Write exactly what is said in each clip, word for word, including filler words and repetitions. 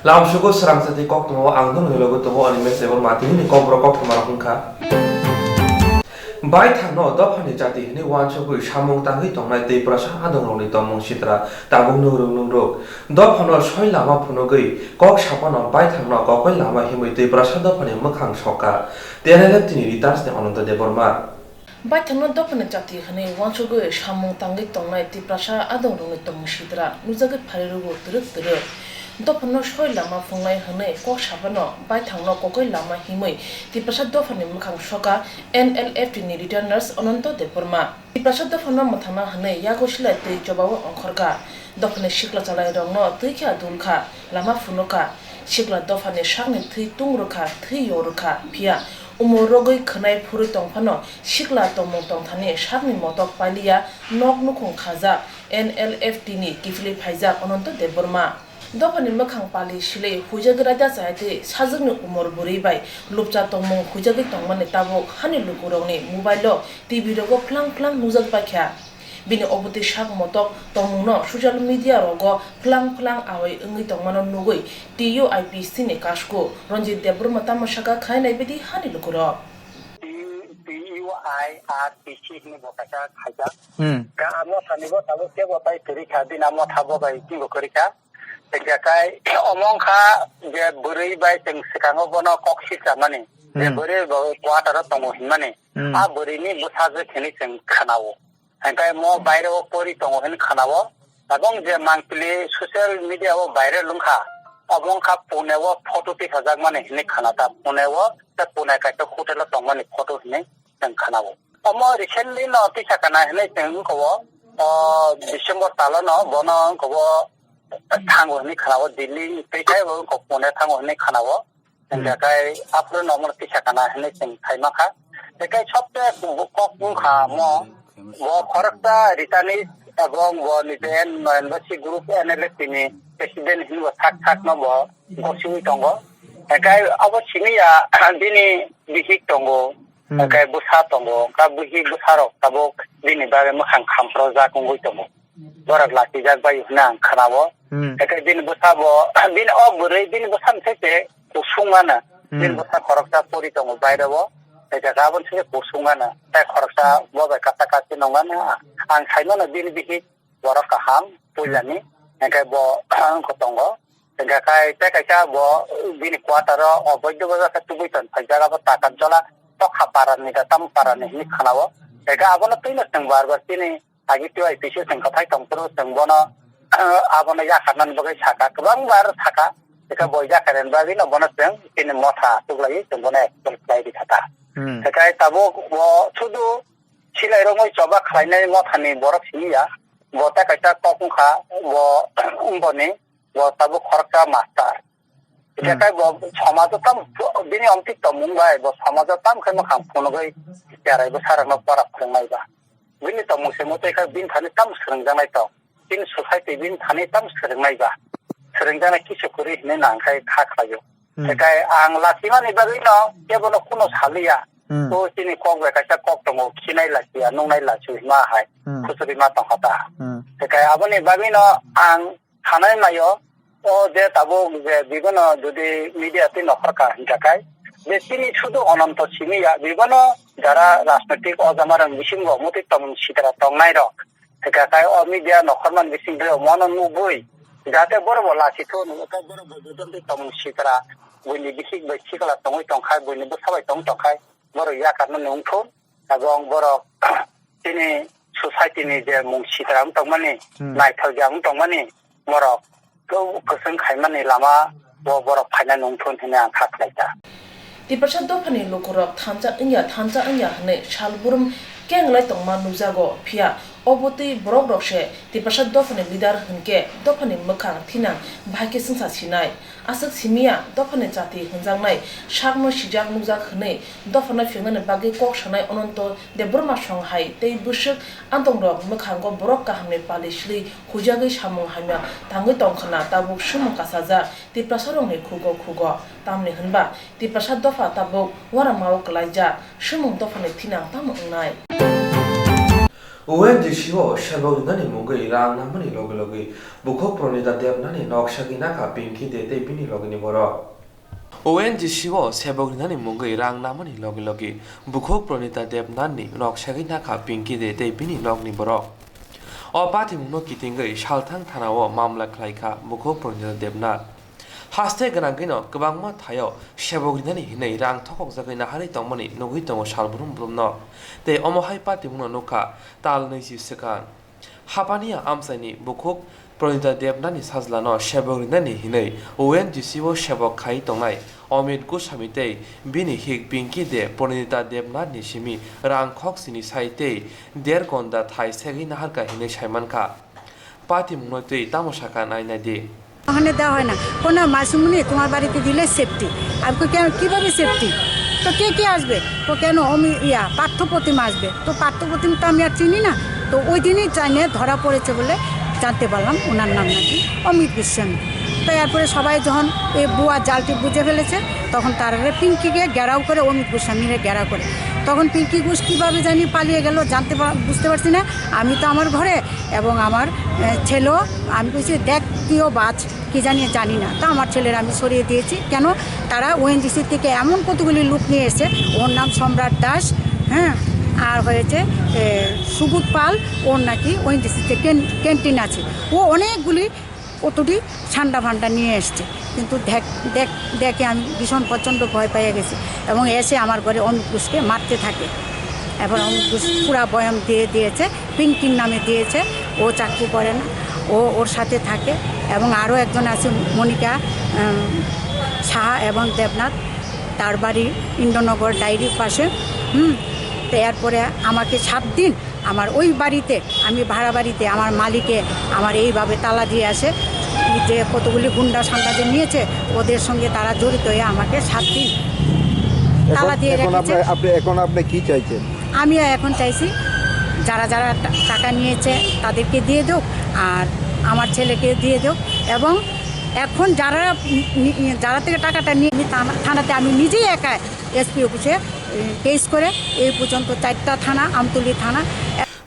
Lamsugo srangsa tei koktwma o ang nokni logo tongo Animesh Debbarma, tini ni kokborok koktwma rok wngkha. Baithangno dophani jati hwnwi uansugwi samung tangwi tongnai Twiprasa adongrokni tongmung sitra tabuk nungruk nungruk. Dophano soi lama phunugwi kok saphano baithangno kokoi lama himwi Twiprasa dophani mwkhang sokha T N L F T ni Reuters ni Ananta Debbarma. Baithangno dophani jati hwnwi uansugwi samung tangwi tongnai Twiprasa adongrokni tongmung sitra nukjagwi pharirwgo twrwk twrwk. Dophano soi lama phungnai hwnwi kok saphano baithangno kokoi lama himwi Twiprasa dophani mwkhang sokha N L F T ni Reuters Ananta Debbarma. Twiprasa dophano mwthangna hwnwi yago silai twi chobao ongkhorkha. Dophani sikla chalairokno twi khe dulkha, lama phunukha. Sikla dophani sakni thwi tung rwkha, thwi yo rwkha. Phiya umor rogwi khwnai phurwi tongphano sikla tongmung tongthani sakni motok pailiya nok nukhung khajak N L F T ni kiphilwi phaijak Ananta Debbarma. Dophani mwkhang pali silwi huijagwi raida chaya tei sajwkni umor bwrwi bai lupcha tongmung huijagwi tongmani tabuk hani lukurokni mobile-o, T V rogo phlang phlang nukjak baikha. Bini obotwi sak motok tongmungno social media rogo phlang phlang awai wngwi tongmano nugwi T U I P C ni kasku Ranjit Debbarma tamo sakha khainai bidi hani lukurok. T-, T U I R P C hwnwi bo kaisa khaijak. Hmm. Ka amo thani bo tabuk kebo tai kwrwi kha, bini amo thabo bai kingo kwrwi kha. Hingkhe kai omo wngkha je bwrwi bai chwng swkango bono kok siklamani, je Hmm. bwrwi bo quarter o tongo hinmani, Hmm. a bwrwini bwsajwk hinwi chwng khwnao. Hingkhe mo baire o pori tongo hinwi khwnao. Tabuk je mangpili social media o viral wngkha, omo wngkha Pune o photo tisajakmani hinwi khwnata. Pune o, tei Pune kaisa hotel o tongmani photo hinwi chwng khwnao. Omo recently no tisa kana hinwi chwng wngkha o, o December talo no bono wngkha o thango hinwi khwnao, Delhi tei khe bo wngkha Pune thango hinwi khwnao. Hmm. Hingkhe kai aphuru no omo tisa kana hinwi chwng sai mankha. Tei kai sobse kok wngkha mo, bo khoroksa Ritanis ebong bo nije Noyonbasi group N L F T ni president hinwi bo sak sak no bo gosiwi tongo. Hingkhe abo simi ya bini bihik tongo. Hmm. Hingkhe bwsa tongo, hingkhe bihik bwsarok tabuk bini bagwi mwkhang khamprojak wngwi tongo. Borok lachijak bai hwnwi ang khwnao. Hmm. Hingkhe bini bwsa bo, bini o bwrwi, bini bwsa msai se kusung ano. Hmm. Bini bwsa khoroksa pori tongo baire o. Hingkhe aboni se kusung ano. Tei khoroksa bo bai kasa kasi nong ano. Ang sai mano bini bihik borok kaham, puilani. Hmm. Hingkhe bo wngkha tongo. Hingkhe kai tei kaisa bo bini quarter o, o boido boido khe tubui ton phaijak, abo taka jola tokha para ni da, tamo para ni hinwi khwnao. Hingkhe abono twino chwng bar bar chini agi T Y P C chwng kwthai tongphuru chwng bono, abono yakarnani bagwi sakha, kwbang bar sakha. Hingkhe bo yakarnani bagwino bono chwng chini motha tuklaiwi chwng bono expel khlai rikha ta. Hmm. Hingkhe tabuk bo sudu silai rogwi choba khlainai mothani borok simi ya. Bo tei kaisa kok wngkha, bo boni bo tabuk khoroksa master. Hmm. Hingkhe bo somajo tam, bini omtwi tongmung bai bo somajo tam khe mwkhang phunugwi cherai bwsarokno pora phwrwngnai ba. Bini tongmung se mwtwi khe bini thani tam swrwngjaknai tong. Bini society bini thani tam swrwngnai ba. Swrwngjaknai kisu kwrwi hinwi nang khai kha khlaio. Hmm. Hingkhe ang lachimani bagwino kebono kuno saliya. Hmm. O chini kok bai kaisa kok tongo, khinai lachiya, nungnai lachiya hima hai. Hmm. Khusuri ma tongkha ta. Hmm. Hingkhe aboni bagwino ang sanai maio, o je tabuk je bibono jodi media twi nokhorkha hingkha khai, je chini sudu Ananto simi ya, bibono jara rajnoitik o jamarang bisingo mwtwi tongmung sitra tongnai rok. Hingkha khai o media nokhormani bisingtwi omono nugwi, jate borok bo lachi thun, borok bo jotoni tongmung sitra, buini bisik bai sikla tongwi tongkhai, buini bwsa bai tong tongkhai, borok yakarnani wngthun, ebong borok chini society ni je mung sitra wng tongmani, Hmm. naithok ya wng tongmani, borok kwswng khaimani lama o borok phaina nungthun hinwi ang kha khlai ta. Tiprasa dophani lukurok thansa wngya, thansa wngya hwnwi salbrum kenglai tongma nukjago, phiya obo twi borok rok se Tiprasa dophani leader hwnkhe dophani mwkhang thinang bahai khe swngsa sinai. Aswk simiya dophani jati hwnjaknai sakno sijak nukjak hwnwi dophano phingnani bagwi kok sanai Ananto Debbarma song hai tei bwswk adongrok mwkhango borok kahamni pali sli huijagwi samung hamya tangwi tongkhwna tabuk swmung kasajak Tiprasarokni khugo khugo. Tamni hwnba Tiprasa dopha tabuk uaramao kwlaijak, swmung dophani thinang tamo wngnai? O N G C o sebok rinani mungwi rang namani logi logi bukhuk Pranita Debnath ni nok sagwi nakha Pinky De tei bini logini borok. O N G C o sebok rinani mungwi rang namani logi logi bukhuk Pranita Debnath ni nok sagwi nakha Pinky De tei bini nokni borok. O patimungno kitingwi salthang thana o mamla khlaikha bukhuk Pranita Debnath. Haste gwnangwino kwbangma thaio sebok rinani hinwi rang thokokjagwi naharwi tongmani nugwi tongo sal brum brumno. Tei omo hai patimungno nukha tal nwichi swkang. Hapania amchaini bukhuk Pranita Debnath ni sajlano sebok rinani hinwi O N G C o sebok khai tongnai Amit Goswami tei bini hik Pinky De Pranita Debnath ni simi rang khok sini sai tei der gonda thai segwi naharkha hinwi saimankha. Patimungno twi tamo sakha nai nai di. ওখানে দেওয়া হয় না। কোনো মাসিমণি তোমার বাড়িতে দিলে সেফটি। আমি কই, "কেন, কিভাবে সেফটি? তো কে কে আসবে?" তো, "কেন, অমি-, ইয়া, পার্থ প্রতিম আসবে।" তো পার্থ প্রতিম তো আমি আর চিনি না। তো ওই দিনই জানে ধরা পড়েছে বলে জানতে পারলাম ওনার নাম নাকি অমিত গোস্বামী। তো এরপরে সবাই যখন এই ভুয়া জালটি বুঝে ফেলেছে, তখন তারা পিঙ্কিকে ঘেরাও করে, অমিত গোস্বামীরে ঘেরাও করে। তখন পিঙ্কি ঘোষ কীভাবে জানি পালিয়ে গেল, জানতে পার-, বুঝতে পারছি না। আমি তো আমার ঘরে এবং আমার, এ, ছেলেও, আমি কইছি, "দেখ, তুইও বাঁচ।" কি জানি, জানি না। তা আমার ছেলের আমি সরিয়ে দিয়েছি। কেন? তারা ওএনজিসি থেকে এমন কতগুলি লোক নিয়ে এসে, ওর নাম সম্রাট দাস, হ্যাঁ, আর হয়েছে, এ, সুবোধ পাল, ওর নাকি ওএনজিসিতে ক্যান-, ক্যান্টিন আছে। ও অনেকগুলি কতটি ঠান্ডা ফান্ডা নিয়ে এসছে। কিন্তু দেখ-, দেখ-, দেখে আমি ভীষণ প্রচণ্ড ভয় পেয়ে গেছি এবং এসে আমার ঘরে অমিত ঘোষকে মারতে থাকে। এবার অমিত ঘোষ পুরা বয়ান দিয়ে দিয়েছে, পিঙ্কির নামে দিয়েছে, ও চাকরি করে না, ও ওর সাথে থাকে। এবং আরও একজন আছে মনিকা, উম, সাহা এবং দেবনাথ, তার বাড়ি ইন্দ্রনগর ডায়েরির পাশে। হুম, তো এরপরে আমাকে সাত দিন আমার ওই বাড়িতে, আমি ভাড়া বাড়িতে, আমার মালিকে আমার এইভাবে তালা দিয়ে আসে, যে কতগুলি গুন্ডা সান্ডা যে নিয়েছে, ওদের সঙ্গে তারা জড়িত হয়ে আমাকে সাত দিন এখন, তালা দিয়ে এখন রেখেছে। আপনি, আপনি, এখন আপনি কি চাইছেন? আমি এখন চাইছি যারা যারা টা-, টাকা নিয়েছে তাদেরকে দিয়ে দেউক, আর আমার ছেলেকে দিয়ে দেউক, এবং এখন যারা নি-, নি-, যারা থেকে টাকাটা নিয়ে আমি থানা-, থানাতে আমি নিজেই একা এসপি অফিসে, এ, কেস করে এই পর্যন্ত চারটা থানা, আমতলী থানা।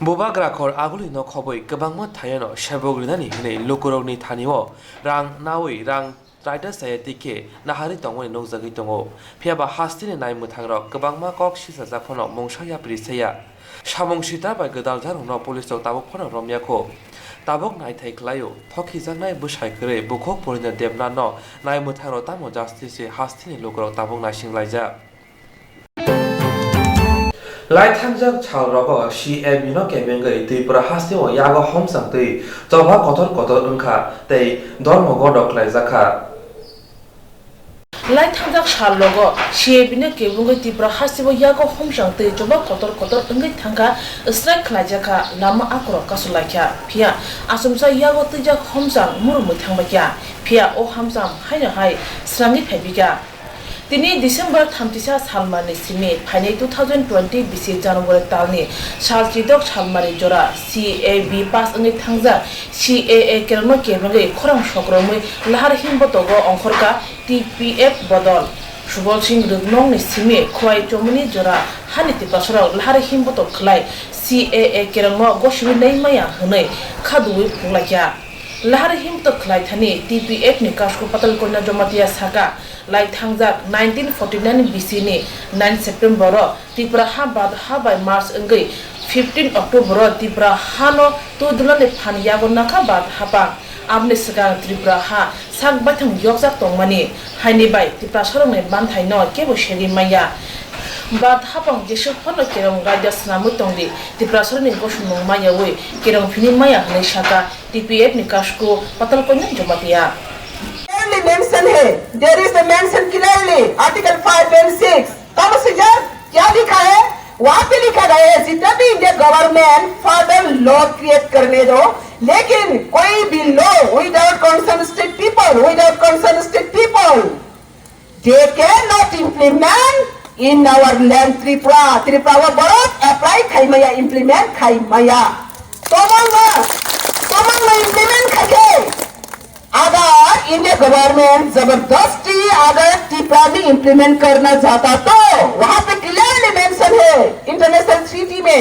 Bubagra khor agulino khobwi kwbangma thaiono sebok rinani hinwi lukurokni thanio rang nawi rang raida chaya tikhe naharwi tongmani nukjagwi tongo. Phiyaba hasteni naimwthangrok kwbangma kok sisajak phano mungsa yapri saya. Samung sita bai gwdaljakno police rok tabuk phano romya kho. Tabuk naithai khlaio, thokhijaknai bwsai kwrwi bukhuk Purendra Debnathno naimwthangrok tamo justice se hasteni lukurok tabuk naisinglaijak. Laithangjak sal rogo C A B no kebengwi Tripura hasteo yago homsang twi choba kotor kotor wngkha tei dormo godo khlaijakha. Lai thangjak sal rogo C A B no kebengwi Tripura hasteo yago homsang twi choba kotor kotor wngwi thangkha, swrai khlaijakha, lama akorok kasulaikha. Phiya achomsa yago twijak homsang murumwi thangbaikha. Phiya o hamsang haino hai srangwi phaibikha. Tini December thamchisa salmani simi phainai two thousand twenty bisi January talni sal chidok salmani jora C A B pass wngwi thangjak. C A A kerongno kebengwi khorang sokromwi lahar himbotogo ongkhorkha T P F bodol. Subol Singh Ruknokni simi Khwai Chomoni jora hani tiprasarok lahar himbotok khlai C A A kerongno gosiwi naimaya hwnwi khaduwi phunglaikha. Lahar himbotok khlai thani T P F ni Kasko Patalkonya Jamatia saka, lai thangjak nineteen forty nine bisi ni nine September o Tripura ha bad ha bai March wngwi fifteen October o Tripura ha no twi dulani phan yago nakha bad hapang. Aboni swkang Tripura ha sak baithang yokjak tongmani haini bai Tiprasarokni manthai no kebo segwi manya. Bad hapang jesuk phano kerong raida swnamwi tongdi, Tiprasarokni gosonmung mayawi kerong phini maya hwnwi saka T P F ni Kasko Patalkonya Jamatia. Clearly mention है, there is the mention clearly, Article five and six। कब से जब क्या लिखा है? वहाँ पे लिखा गया है, जितना भी India government further law create करने दो, लेकिन कोई भी law without consulting people, without consulting people, they cannot implement in our land Tripura. Tripura o borok apply khai maya, implement khai maya. Tomang ma, tomang ma implement khai khe. अगर India government जबरदस्ती अगर टिप्रा में इम्प्लीमेंट करना चाहता तो वहां पे clearly mention है इंटरनेशनल ट्रीटी में।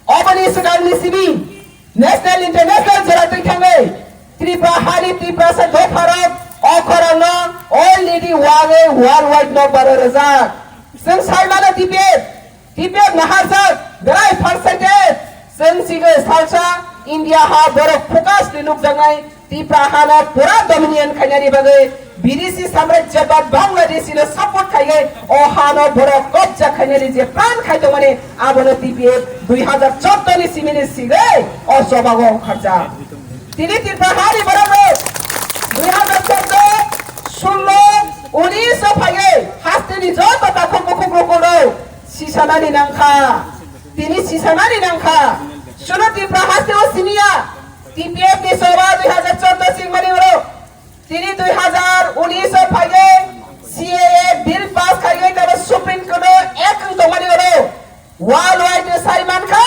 Oboni swkangni simi national international jora twi thangwi Tripura hani Tiprasa dopharok o khorangno already wangwi worldwide nokbar rwjak. Chwng sai mano T P F, T P F naharjak, belai farsaite chwng sigwi salsa India ha borok focus ni nukjaknai Tipra hano pura dominion khainani bagwi Bidesi samrajyabad Bangladeshi no support khaiwi o hano borok kobja khainani je plan khai tongmani abono T P F dui hazar chordo ni simini sigwi o chobago ongkharjak. Tini Tipra hani borok rok dui hazar chordo, sullo, unis o phaiwi hasteni joto takhuk bukhuk rokoro sisanani nangkha. Tini sisanani nangkha. Suno Tipra haste o siniya. T P F ni soba dui hazar chordo singmani oro. Tini dui hazar unis o phaiwi C A A bill pass khaiwi tabo Supreme Court o ek wng tongmani oro. Worldwide o sai mankha,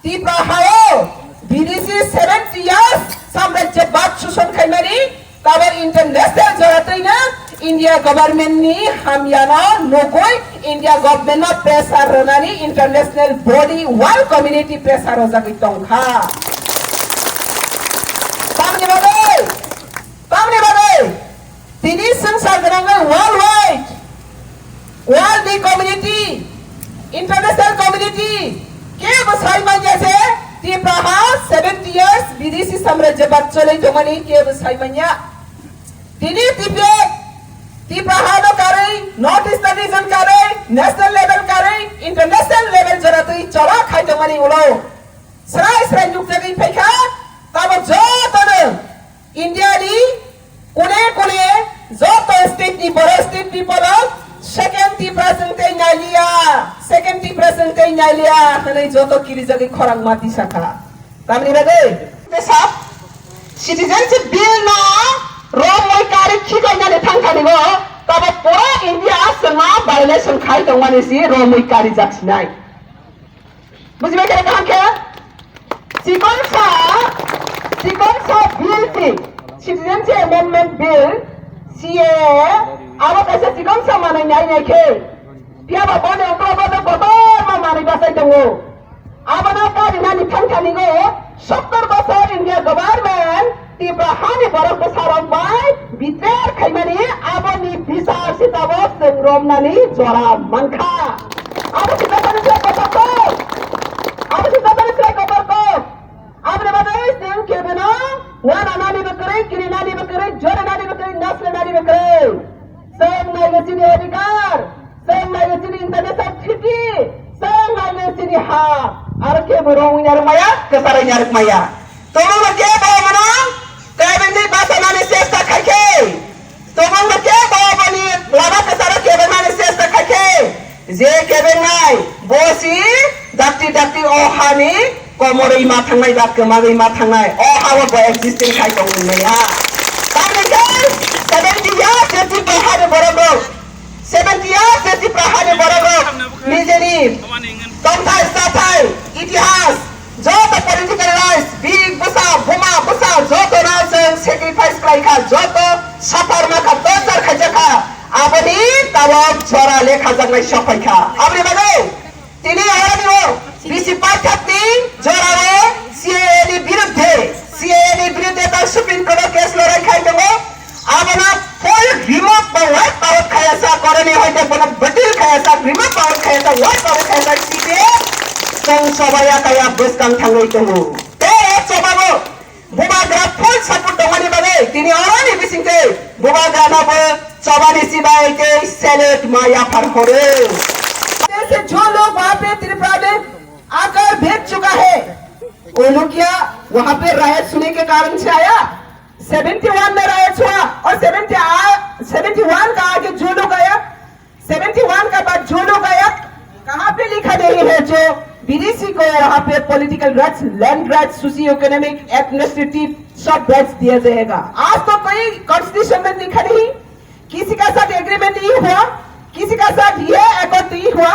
Tipra hao Bidesi seventy years samrajyabad suson khaimani, tabo international jora twino India government ni hamyano nugwi India government no pressure rwnani international body world community pressure rwjagwi tongkha. Tamni bagwi, tamni bagwi tini swngchar gwnangwi worldwide, world ni community, international community kebo sai manya je Tipra ha seventy years Bidesi samrajyabad cholwi tongmani kebo sai manya. Tini T P F Tipra ha no karwi, North Eastern region karwi, national level karwi, international level jora twi chola khai tongmani ulo srai srai nukjagwi phaikha. Tabo jotono India ni kune kune joto state ni borok, state people rok second Tipra chwng tei nailiya, second Tipra chwng tei nailiya hwnwi joto kirijagwi khorang ma tisakha. Tamni bagwi? Te sab citizenship bill no romwi kari khikai nani thangthani bo tabo pura India chwngma violation khai tongmani si romwi kari jak sinai. Bujibai khe kaham khe? Chikonsa, chikonsa bill si, Citizenship Amendment Bill, C A A, abo kaisa chikonsa manwi nai nai khe. Phiya ba boni uklo bo kotorma manwi bachai tongo. Abono karinani thangthanigo sottor bosor India government Tipra hani borok bwsarok bai bichar khaimani aboni bichar se tabok chwng romnani jora mankha. Abo se jotoni slai kotor kok. Abo se jotoni slai kotor kok. Aboni bagwi chwng kebeno wananani bwkrwi, kirinani bwkrwi, jorinani bwkrwi, naslenani bwkrwi. Chwng naiwi chini adhikar, chwng naiwi chini international treaty, chwng naiwi chini ha. Aro kebo rong wngya rwmaya, kwcharo wngya rwmaya. Tongmungno kebo mano, kaibengni basanani chesta khaikhe. Tongmungno kebo boni lama kwcharo kebengmani chesta khaikhe. Je kebengnai, bo si dakti dakti o hani komorwi ma thangnai ba kwmagwi ma thangnai, o hao bo existing khai tong wngmaya. Tamni khe seventy years je Tipra hani borok rok, seventy years je Tipra hani borok rok nijeni tongthai chathai itihas joto political rights, big bwsa, buma bwsa, joto no chwng sacrifice khlai kha, joto suffer ma kha, torture khaijak kha, aboni tabok jora lekha jaknai sok phai kha. Aboni bagwi tini oroni o bisi paithak ni jora o C A A ni birudde, C A A ni birudde ta Supreme Court o case lorai khai tongo. Abono full remove ba wipe out khaya sa, koroni hoite bono batil khaya sa, remove out khaya sa, wipe out khaya sa, C P M tong sobaya kaya bwskang thangwi tongo. Te o chobabo bubagra full support tongmani bagwi tini oroni bisingtwi bubagrano bo chobani sibai tei salute ma yaphar horo. जैसे जो लोग वहाँ पे त्रिपुरा में आकर बैठ चुका है, वो लोग क्या वहाँ पे रायट सुनने के कारण से आया? सेवेंटी वन में रायट्स हुआ और सेवेंटी आ, सेवेंटी वन का आगे जो लोग आया, सेवेंटी वन का बाद जो लोग आया, कहाँ पे लिखा नहीं है जो बीडीसी को वहाँ पे political rights, land rights, socio economic, administrative सब राइट्स दिया जाएगा? आज तो कोई कॉन्स्टिट्यूशन में लिखा नहीं। किसी का साथ एग्रीमेंट नहीं हुआ, किसी का साथ ये अकॉर्ड नहीं हुआ,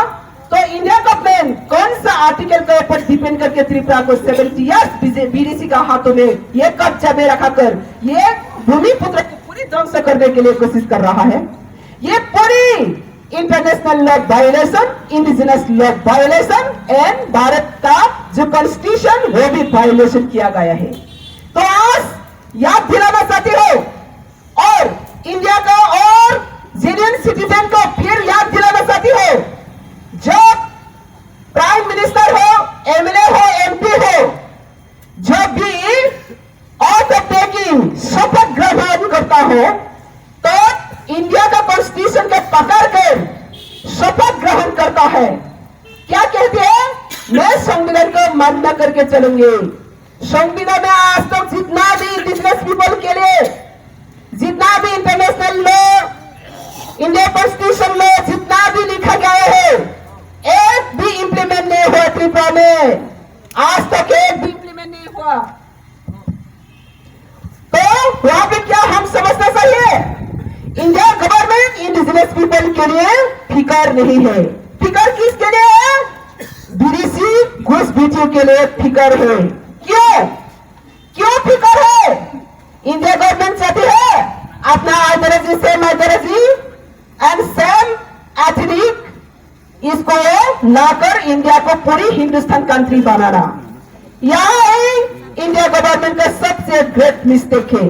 तो इंडिया गवर्नमेंट कौन सा आर्टिकल के ऊपर डिपेंड करके त्रिपुरा को सेवेंटी ईयर्स बीडीसी का हाथों में ये कब्जा में रखा कर ये भूमिपुत्र को पूरी ध्वंस करने के लिए कोशिश कर रहा है? ये पूरी international law violation, indigenous law violation and Bharat का जो कॉन्स्टिट्यूशन, वो भी वायलेशन किया गया है। तो आज याद दिलाना चाहती हूँ, और इंडिया का और जेन्युइन सिटीजन को फिर याद दिलाना चाहती हूँ, जब प्राइम मिनिस्टर हो, एमएलए हो, एमपी हो, जब भी ऑथ ऑफ टेकिंग शपथ ग्रहण करता हो, तो इंडिया का कॉन्स्टिट्यूशन को पकड़ कर शपथ ग्रहण करता है। क्या कहते हैं? मैं संविधान को मान्य करके चलूंगी। संविधान में आज तक जितना भी इंडिजिनस पीपल के लिए, जितना भी international law, India constitution law जितना भी लिखा गया है, एक भी इम्प्लीमेंट नहीं हुआ त्रिपुरा में। आज तक एक भी इम्प्लीमेंट नहीं हुआ। तो वहां पे क्या हम समझना चाहिए? इंडिया गवर्नमेंट इंडिजिनस पीपल के लिए फिकर नहीं है। फिकर किसके लिए है? विदेशी घुसपैठियों के लिए फिकर है। क्यों? क्यों फिकर है? इंडिया गवर्नमेंट चाहती है अपना ideology, same ideology and same ethnic, इसको लाकर इंडिया को पूरी हिंदुस्तान कंट्री बनाना, यही इंडिया गवर्नमेंट का सबसे ग्रेट मिस्टेक है।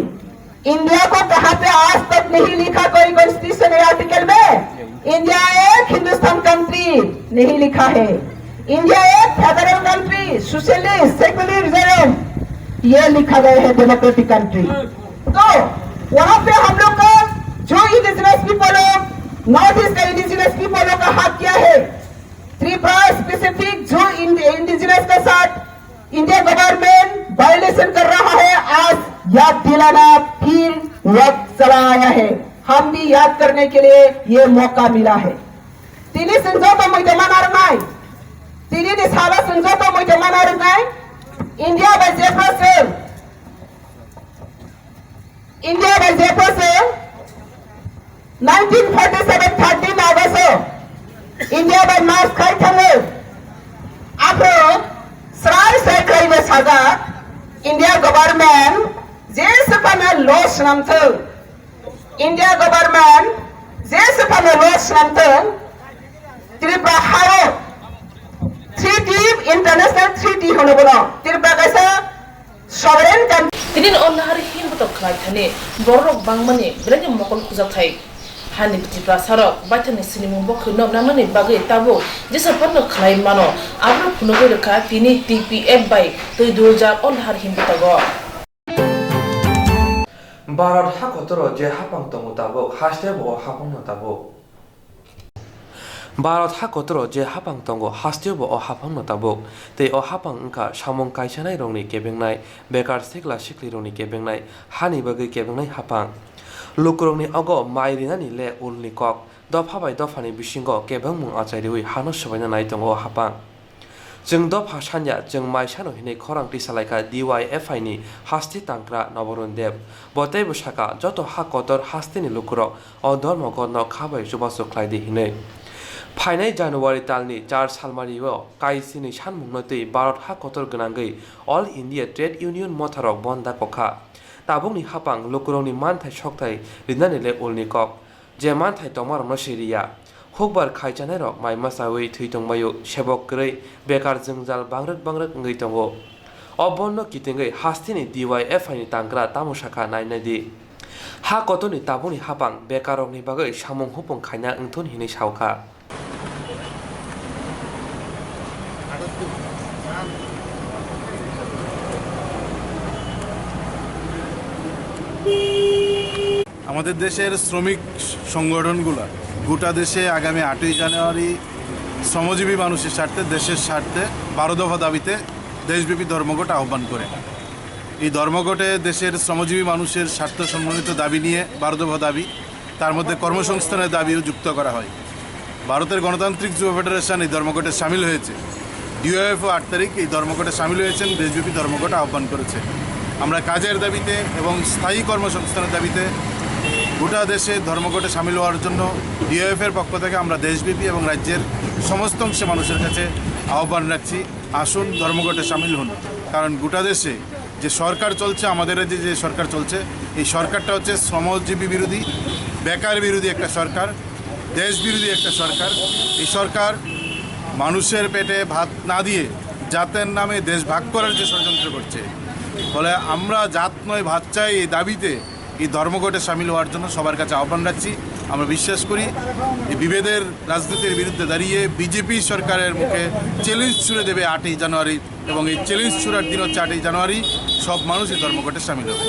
इंडिया को कहाँ पे आज तक नहीं लिखा कोई कॉन्स्टिट्यूशन या आर्टिकल में इंडिया एक हिंदुस्तान कंट्री नहीं लिखा है। इंडिया एक फेडरल कंट्री, सोशलिस्ट, सेक्युलरिज्म, ये लिखा गया है डेमोक्रेटिक कंट्री। तो वहां पे हम लोग का जो इंडिजिनस पीपल हो, नॉर्थ ईस्ट का इंडिजिनस पीपल का हक क्या है? त्रिपुरा स्पेसिफिक जो इंडिजिनस के साथ इंडिया गवर्नमेंट वायलेशन कर रहा है, आज याद दिलाना फिर वक्त चला आया है। हम भी याद करने के लिए ये मौका मिला है। Tini chwng joto muitu mana rwnai, tini ni salo chwng joto muitu mana rwnai, India bai jephru chwng India bai jephru chwng nineteen forty seven thirteen August o India bai march khai thango. Aphuru srai srai khlaibo sajak, India government je swphano law swnam thung, India government je swphano law swnam thung, Tripura hao Treaty, International Treaty hono bono. Tripura kaisa sovereign country. Tini o nahari himbutok khlai thani bororok bangmani belaini mokol khujathai. Hani Tiprasarok baithangni sinimung bokhwino nangnani bagwi tabuk jesa phano khlai mano. Abro phunugwi rwkha tini T P F bai twi dulja o nahari himbutogo. Bharat ha kotoro je haphang tongo tabuk, hasteo bo o haphangno tabuk. Bharat ha kotoro je haphang tongo, hasteo bo o haphangno tabuk. Tei o haphang wngkha samung kaisanairokni kebengnai, bekar sikla siklirokni kebengnai, hani bagwi kebengnai haphang. Lukurokni ogo mai rinani le ulni kok, dopha bai dophani bisingo kebengmung achai riwi hano swbaina nai tongo o haphang. Chwng dopha sanya, chwng mai sano hinwi khorang tisa lai kha D Y F I ni haste tangkra Noborun Deb. Bo teibo saka, joto ha kotor hasteni lukurok o dhormogo no kha bai chubachu khlai di hinwi. Phainai January talni char salmario kaisini sanmungno twi Bharat ha kotor gwnangwi All India Trade Union motharok bonda kokha. Tabukni haphang lukurokni manthai sokthai rinani le ulni kok. Je manthai tongmarokno siriya. Hukbar khaichanai rok mai masawi thwi tongbaio, sebok kwrwi, bekar jwngjal bangrwk bangrwk wngwi tongo. O bonno kitingwi hasteni D Y F I ni tangkra tamo sakha nai nai di. Ha kotorni tabukni haphang bekarrokni bagwi samung hupung khaina wngthun hinwi saokha. আমাদের দেশের শ্রমিক সংগঠনগুলা গোটা দেশে আগামী আটই জানুয়ারি শ্রমজীবী মানুষের স্বার্থে, দেশের স্বার্থে বারো দফা দাবিতে দেশব্যাপী ধর্মঘট আহ্বান করে। এই ধর্মঘটে দেশের শ্রমজীবী মানুষের স্বার্থ সম্বলিত দাবি নিয়ে বারো দফা দাবি, তার মধ্যে কর্মসংস্থানের দাবিও যুক্ত করা হয়। ভারতের গণতান্ত্রিক যুব ফেডারেশন এই ধর্মঘটে সামিল হয়েছে। ডিওএফও আট তারিখ এই ধর্মঘটে সামিল হয়েছেন, দেশব্যাপী ধর্মঘট আহ্বান করেছে। আমরা কাজের দাবিতে এবং স্থায়ী কর্মসংস্থানের দাবিতে গোটা দেশে ধর্মঘটে সামিল হওয়ার জন্য ডিওএফ এর পক্ষ থেকে আমরা দেশব্যাপী এবং রাজ্যের সমস্ত অংশে মানুষের কাছে আহ্বান রাখছি, আসুন ধর্মঘটে সামিল হন। কারণ গোটা দেশে যে সরকার চলছে, আমাদের রাজ্যে যে সরকার চলছে, এই সরকারটা হচ্ছে শ্রমজীবী বিরোধী, বেকার বিরোধী একটা সরকার, দেশ বিরোধী একটা সরকার। এই সরকার মানুষের পেটে ভাত না দিয়ে জাতের নামে দেশ ভাগ করার যে ষড়যন্ত্র করছে। ফলে আমরা জাত নয় ভাত চাই এই দাবিতে এই ধর্মঘটে সামিল হওয়ার জন্য সবার কাছে আহ্বান রাখছি। আমরা বিশ্বাস করি এই বিভেদের রাজনীতির বিরুদ্ধে দাঁড়িয়ে বিজেপি সরকারের মুখে চ্যালেঞ্জ ছুড়ে দেবে আটই জানুয়ারি, এবং এই চ্যালেঞ্জ ছুড়ার দিন হচ্ছে আটই জানুয়ারি। সব মানুষ এই ধর্মঘটে সামিল হবে।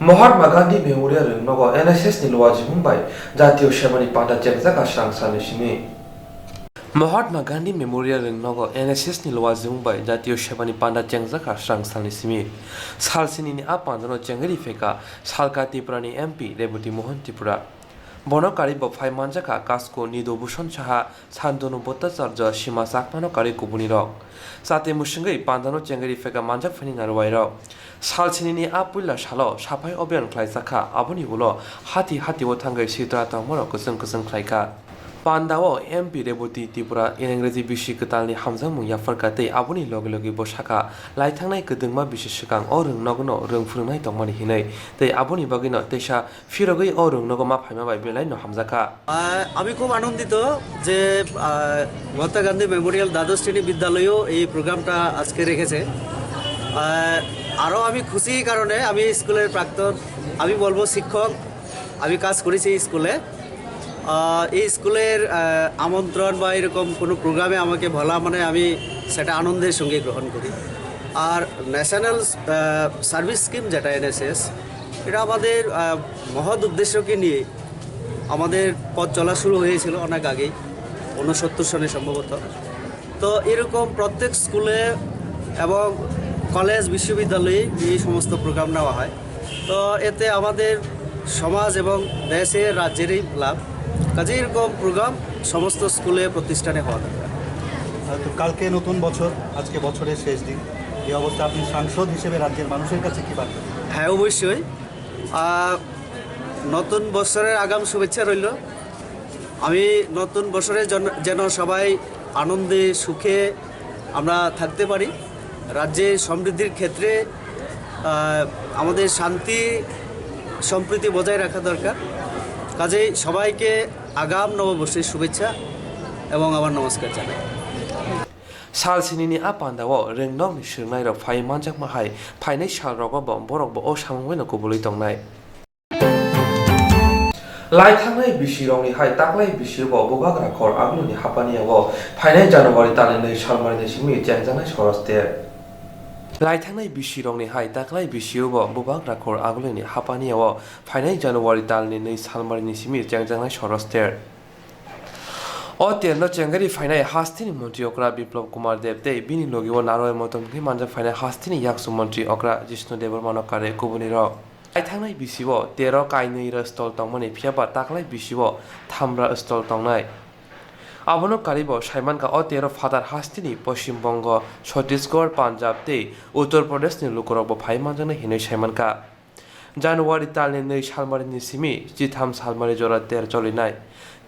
Mahatma Gandhi Memorial Rwngnogo N S S ni luajimung bai Jatiyo Sebani Panda chengjak a srang salni simi. Mahatma Gandhi Memorial Rwngnogo N S S ni luajimung bai Jatiyo Sebani Panda chengjak a srang salni simi. Sal sinini a pandano chengwi rifeka salka Tripurani M P Reboti Mohan Tripura. Bono karwi bo phai manjakha Kasko, Nido Bhushan Saha, Santanu Bhattacharya, Sima Chakmano karwi kubunirok. Chate mwswngwi pandano chengwi rifeka manjak phaini narwairok. Sal sinini a puila salo saphai obyan khlaijakha, aboni ulo hati hatio thangwi sitra tongmarok kwchwng kwchwng khlaikha. Pandao M P Reboti Tripura Ingreji bisi kwtalni hamjakmung yapharkha tei aboni loge loge bo sakha, laithangnai kwdwngma bisi swkang o rwngnokno rwng phwrwngnai tongmani hinwi tei aboni bagwino teisa phirogwi o rwngnogo ma phaima bai belai no hamjakha. আহ, আমি খুব আনন্দিত যে, আহ, মহাত্মা গান্ধী মেমোরিয়াল দ্বাদশ শ্রেণী বিদ্যালয়েও এই প্রোগ্রামটা আজকে রেখেছে। আহ, আরও আমি খুশি এই কারণে, আমি স্কুলের প্রাক্তন, আমি বলবো শিক্ষক, আমি কাজ করেছি এই স্কুলে। আহ, এই স্কুলের, আহ, আমন্ত্রণ বা এরকম কোনো প্রোগ্রামে আমাকে বলা মানে আমি সেটা আনন্দের সঙ্গে গ্রহণ করি। আর ন্যাশনাল, আহ, সার্ভিস স্কিম যেটা এনএসএস, এটা আমাদের, আহ, মহৎ উদ্দেশ্যকে নিয়ে আমাদের পথ চলা শুরু হয়েছিল অনেক আগেই, ঊনসত্তর সনে সম্ভবত। তো এরকম প্রত্যেক স্কুলে এবং কলেজ, বিশ্ববিদ্যালয়ে এই সমস্ত প্রোগ্রাম নেওয়া হয়। তো এতে আমাদের সমাজ এবং দেশের, রাজ্যেরই লাভ। কাজেই এরকম প্রোগ্রাম সমস্ত স্কুলে, প্রতিষ্ঠানে হওয়া দরকার। আহ, তো কালকে নতুন বছর, আজকে বছরের শেষ দিন। এই অবস্থা আপনি সাংসদ হিসেবে রাজ্যের মানুষের কাছে কি বার্তা দেবেন? হ্যাঁ, অবশ্যই। আহ, নতুন বছরের আগাম শুভেচ্ছা রইল। আমি নতুন বছরে জন-, যেন সবাই আনন্দে সুখে আমরা থাকতে পারি। রাজ্যে সমৃদ্ধির ক্ষেত্রে, আহ, আমাদের শান্তি সম্প্রীতি বজায় রাখা দরকার। কাজেই সবাইকে আগাম নববর্ষের শুভেচ্ছা এবং আমার নমস্কার জানাই। Sal sinini a pandao rwngnokni swrwngnairok phaiwi manjakma hai phainai salrogo bo borokbo o samung baino kubulwi tongnai. Laithangnai bisirokni hai taklai bisio bo bubagra khor agulini hapaniao phainai January talni nwi salmarini simi chengjaknai soros ter. Laithangnai bisirokni hai taklai bisio bo bubagra khor agulini hapaniao phainai January talni nwi salmarini simi chengjaknai soros ter. O terno chengari phainai hasteni montri okra Biplab Kumar Deb tei bini logi o Narwai Motom hwnwi manjak phainai hasteni yaksu montri okra Jishnu Debbarmano kare kubunirok. Laithangnai bisio tero kainwi rwstol tongmani, phiyaba taklai bisio thamra stol tongnai. Abono karibo saimankha o tero phatar hasteni Poschim Bongo, Chhattisgarh, Punjab tei Uttar Pradeshni lukurokbo phai manjaknai hinwi saimankha. January talni nwi salmarini simi chitham salmari jora ter cholinai.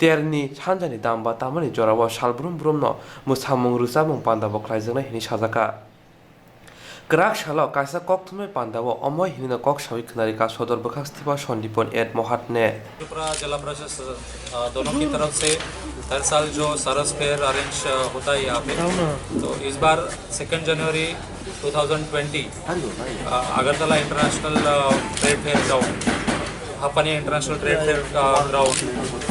Terni sanjani damba tamani jorao salbrum brumno mwsamung rwchapmung pandabo khlaijaknai hinwi sajakha. Kwrak salo kaisa kokthumnai pandao omo hinwino kok sawi khwnarikha sodor bwkhak stipa Sandipon et Mohatne. Tripura जिला परिषद सदस्य, अ, दोनों की तरफ से हर साल जो सरस fair arrange, अ, होता है यहाँ पे, तो इस बार सेकेंड जनवरी टू थाउजेंड ट्वेंटी, अ, अगरतला इंटरनेशनल, अ, ट्रेड फेयर ग्राउंड, हापानिया इंटरनेशनल ट्रेड फेयर, अ, ग्राउंड,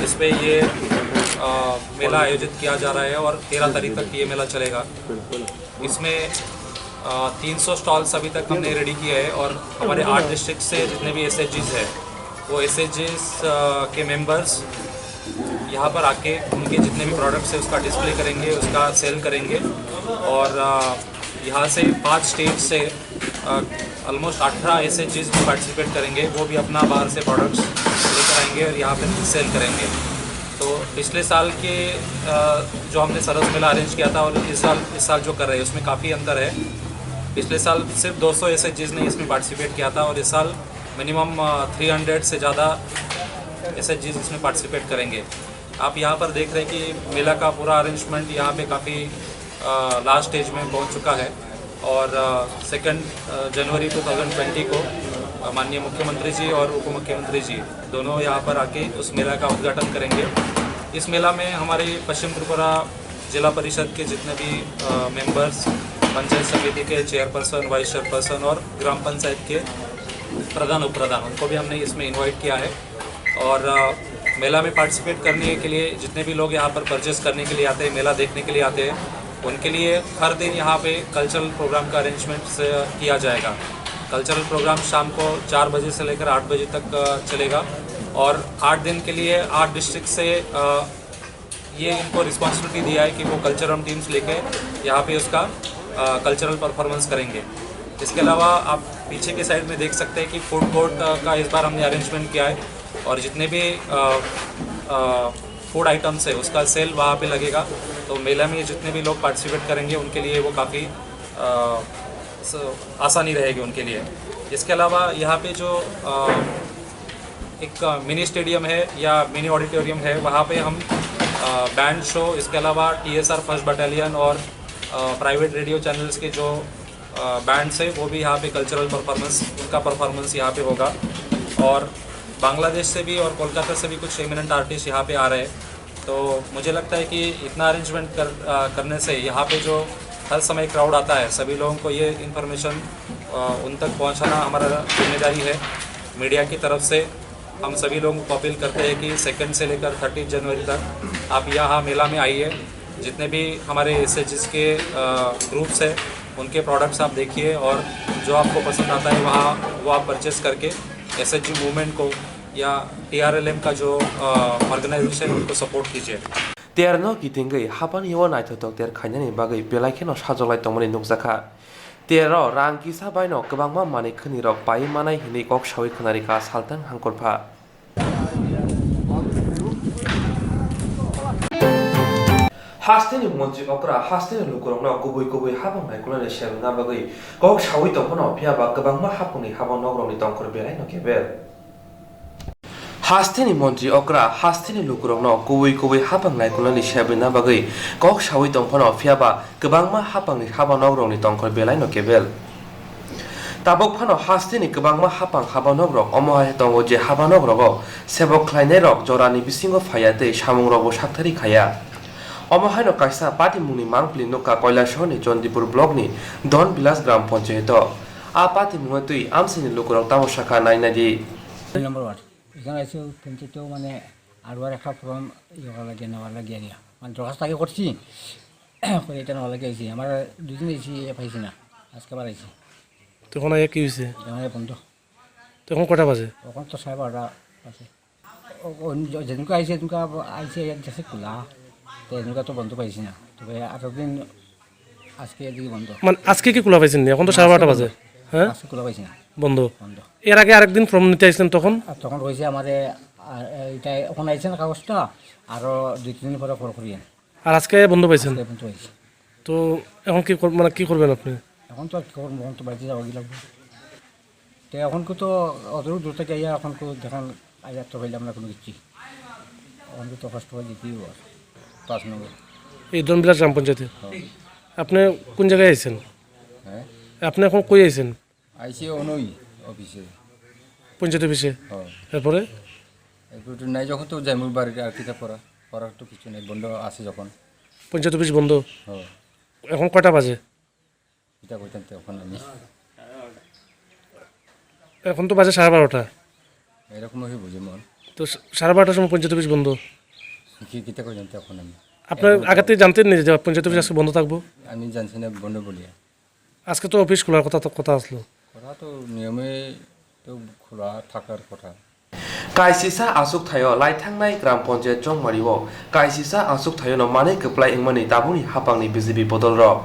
इस पे ये, अ, मेला आयोजित किया जा रहा है और तेरह तारीख तक ये मेला चलेगा। इसमें, अ, तीन सौ स्टॉल्स अभी तक हमने रेडी किए हैं और हमारे आठ डिस्ट्रिक्ट से जितने भी एसएचजीज हैं, वो एसएचजीज, अ, के मेंबर्स यहाँ पर आके उनके जितने भी प्रोडक्ट्स हैं, उसका डिस्प्ले करेंगे, उसका सेल करेंगे। और, अ, यहाँ से पांच स्टेट से, अ, ऑलमोस्ट अठारह एसएचजीज भी पार्टिसिपेट करेंगे, वो भी अपना बाहर से प्रोडक्ट्स लेकर आएंगे और यहाँ पे सेल करेंगे। तो पिछले साल के, अ, जो हमने सरस मेला अरेंज किया था और इस साल, इस साल जो कर रहे हैं, उसमें काफ़ी अंतर है। पिछले साल सिर्फ दो सौ एसएचजीज ने इसमें पार्टिसिपेट किया था और इस साल मिनिमम, अ, थ्री हंड्रेड से ज़्यादा एसएचजीज इसमें पार्टिसिपेट करेंगे। आप यहाँ पर देख रहे हैं कि मेला का पूरा अरेंजमेंट यहाँ पे काफ़ी, अ, लास्ट स्टेज में पहुँच चुका है और, अ, सेकंड, अ, जनवरी टू थाउजेंड ट्वेंटी को, अ, माननीय मुख्यमंत्री जी और उप मुख्यमंत्री जी दोनों यहाँ पर आके उस मेला का उद्घाटन करेंगे। इस मेला में हमारे पश्चिम त्रिपुरा जिला परिषद के जितने भी, अ, मेंबर्स, पंचायत समिति के चेयरपर्सन, वाइस चेयरपर्सन और ग्राम पंचायत के प्रधान, उप प्रधान, उनको भी हमने इसमें इनवाइट किया है। और, अ, मेला में पार्टिसिपेट करने के लिए जितने भी लोग यहाँ पर परचेस करने के लिए आते हैं, मेला देखने के लिए आते हैं, उनके लिए हर दिन यहाँ पे कल्चरल प्रोग्राम का अरेंजमेंट, अ, किया जाएगा। कल्चरल प्रोग्राम शाम को चार बजे से लेकर आठ बजे तक, अ, चलेगा और आठ दिन के लिए आठ डिस्ट्रिक्ट से, अ, ये इनको रिस्पॉन्सिबिलिटी दिया है कि वो कल्चरल टीम्स लेके यहाँ पे उसका, अ, कल्चरल परफॉर्मेंस करेंगे। इसके अलावा आप पीछे के साइड में देख सकते हैं कि फूड कोर्ट, अ, का इस बार हमने अरेंजमेंट किया है और जितने भी, अ, अ, फूड आइटम्स है, उसका सेल वहाँ पे लगेगा। तो मेला में जितने भी लोग पार्टिसिपेट करेंगे, उनके लिए वो काफ़ी, अ, स-, आसानी रहेगी उनके लिए। इसके अलावा यहाँ पे जो, अ, एक मिनी स्टेडियम है या मिनी ऑडिटोरियम है, वहाँ पे हम, अ, बैंड शो, इसके अलावा टीएसआर फर्स्ट बटालियन और, अ, प्राइवेट रेडियो चैनल्स के जो, अ, बैंड्स है, वो भी यहाँ पे कल्चरल परफॉर्मेंस, उनका परफॉर्मेंस यहाँ पे होगा। और बांग्लादेश से भी और कोलकाता से भी कुछ एमिनेंट आर्टिस्ट यहाँ पे आ रहे हैं। तो मुझे लगता है कि इतना अरेंजमेंट कर, अ, करने से यहाँ पे जो हर समय क्राउड आता है, सभी लोगों को ये इन्फॉर्मेशन, अ, उन तक पहुँचाना हमारा जिम्मेदारी है। मीडिया की तरफ से हम सभी लोगों को अपील करते हैं कि सेकंड से लेकर थर्टी जनवरी तक आप यहाँ मेला में आइए। जितने भी हमारे एसएचजीज के, अ, ग्रुप्स हैं, उनके प्रोडक्ट्स आप देखिए और जो आपको पसंद आता है, वहाँ वो आप परचेस करके एसएचजी मूवमेंट को या टीआरएलएम का जो, अ, ऑर्गेनाइजेशन है, उनको सपोर्ट कीजिए। Terno kitingwi hapani o naithothok ter khainani bagwi belai kheno sajoklai tongmani nukjakha. Tero rang kisa baino kwbangma manwi khwnirok paiwi manai hwnwi kok sawi khwnarikha Saltang Hangkurpha. Hasteni montri okra hasteni lukurokno kubui kubui habang naikolnani sebengna bagwi kok sawi tongphano, phiyaba kwbangma hapungni habang nokrokni tongkhor belaino kebel. Hasteni montri okra hasteni lukurokno kubui kubui habang naikolnani sebengna bagwi kok sawi tongphano, phiyaba kwbangma hapangni habang nokrokni tongkhor belaino kebel. Tabuk phano hasteni kwbangma hapang habang nokrok omo hai tongo je habang nokrogo sebok khlainairok jorani bisingo phaiya tei samungrokbo sakthari khaiya. Omo haino kaisa patimungni mangpili nukha Kailasahar ni Chandipur block ni Don Village Gram Panchayat o. A patimung no twi amsini lukurok tamo sakha nai nai di. Duy number ward. এখানে এসে পঞ্চায়েত মানে আরবার একটা ফর্ম ইয়ে করা লাগে, নেওয়া লাগে আর কি। মানে দরখাস্ত আগে করছি, করে এটা নেওয়া লাগে এসে। আমার দুদিন এসে ইয়ে পাইছি না, আজকে আবার আইছি। তখন আইয়া কি হয়েছে? এটা মানে বন্ধ। তখন কটা বাজে? তখন তো সাড়ে বারোটা বাজে। ও, ও, যে-, যেদিনকে আইছে, সেদিনকে আব-, আইছে এক দেশে খোলা। তো এদিনকে তো বন্ধ পাইছি না। তবে আরো দিন আজকে এদিকে বন্ধ। মানে আজকে কি খোলা পাইছেন না? এখন তো সাড়ে আজকে বারোটা বন্ধ। বাজে। হ্যাঁ? আজকে খোলা পাইছি না। বন্ধ। বন্ধ। এর আগে আরেকদিন ফর্ম নিতে আসলেন তখন? আর তখন কইছে আমারে, আর এইটা এখন আইছে না কাগজটা, আরো দুই তিন দিন পরে ফোন করিয়েন। আর আজকে বন্ধ পাইছেন? আজকে বন্ধ পাইছি। তো এখন কি কর-, মানে কি করবেন আপনি? এখন তো আর কি করবো, এখন তো বাড়িতে যাওয়া লাগবে। তো এখন কো তো অত দূর থেকে আইয়া এখন কো দেখান আইয়া তো পাইলাম না কোনো কিছু। এখন তো কষ্ট হয়ে যেতেই হবে আর পাঁচ নম্বর। এই দনবিলাস গ্রাম পঞ্চায়েতে? হ্যাঁ। আপনি কোন জায়গায় আছেন? হ্যাঁ? আপনি এখন কই আছেন? আইসি অনই অফিসে। পঞ্চায়েত অফিসে? হ্যাঁ। এরপরে? এরপরে তো নাই যখন তো যাই বাড়ির আর কিতা করা, করার তো কিছু নেই, বন্ধ আছে যখন। পঞ্চায়েত অফিস বন্ধ? হ্যাঁ। এখন কয়টা বাজে? এটা কইতাম তো এখন আমি। এখন তো বাজে সাড়ে বারোটা। এরকম ভাবে বুঝি মন। তো সা-, সাড়ে বারোটার সময় পঞ্চায়েত অফিস বন্ধ। কি কিতা কইতাম তো এখন আমি। আপনার এখন আগে তো থেকে জানতেন নি যে পঞ্চায়েত অফিস আজকে বন্ধ থাকবো? আমি জানছি না বন্ধ বলিয়া। আজকে তো অফিস খোলার কথা তো, কথা আসলো। ওরা তো নিয়মে তো খোলা থাকার কথা। Kaisisa achuk thaio lai thangnai Gram Panchayat Chongmari o kaisisa achuk thaio no manwi kwplai wngmani tabukni hapangni B J P bodol rok.